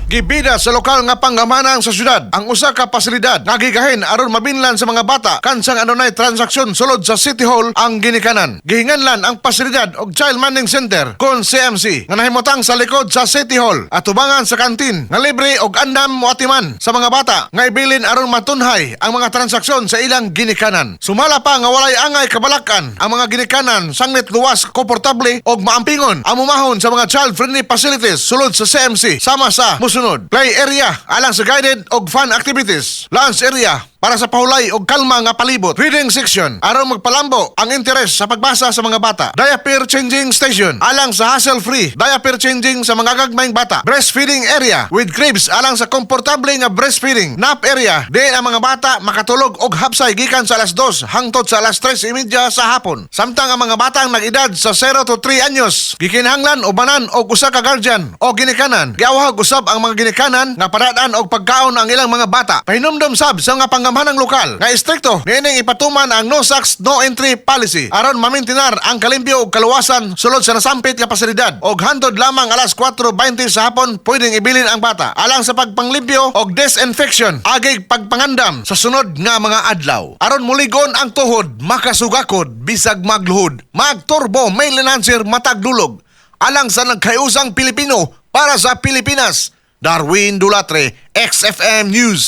Gibida sa lokal nga pangamanan sa syudad ang usa ka pasilidad nga gigahin aron mabinlan sa mga bata kansang adunay transaksyon sulod sa City Hall ang ginikanan. Gihinganlan ang pasilidad og Child Minding Center kon CMC nga nahimutang sa likod sa City Hall at tubangan sa kantin nga libre og andam moatiman sa mga bata nga ibilin aron matunhay ang mga transaksyon sa ilang ginikanan. Sumala pa nga walay angay kabalakan ang mga ginikanan sanglit luwas, komportable og maampingon ang mumahon sa mga child-friendly facilities sulod sa CMC sama sa musunod: play area alang sa guided og fun activities, lounge area para sa pahulay og kalma nga palibot, reading section aron magpalambo ang interes sa pagbasa sa mga bata, diaper changing station alang sa hassle-free diaper changing sa mga gagmayng bata, breastfeeding area with cribs alang sa komportable nga breastfeeding, nap area diin ang mga bata makatulog og hapsay gikan sa alas 2 hangtod sa alas 3:30 sa hapon. Samtang ang mga batang nag-edad sa 0 to 3 anyos gikinahanglan ubanan og usa ka guardian o ginikanan. Giawhag usab ang mga ginikanan nga padad-an og pagkaon ang ilang mga bata. Pahinumdom sab sa mga panggamhanang lokal nga estrikto niining ipatuman ang no sacks, no entry policy aron mamintinar ang kalimpyo ug kaluwasan sulod sa nasampit nga pasilidad, og hantod lamang alas 4:20 sa hapon pwedeng ibilin ang bata alang sa pagpanglimpyo og disinfection agig pagpangandam sa sunod nga mga adlaw. Aron muligon ang tuhod, makasugakod bisag magluhod, magturbo male enhancer matag dulog. Alang sa nagkayusang Pilipino, para sa Pilipinas, Darwin Dulatre, XFM News.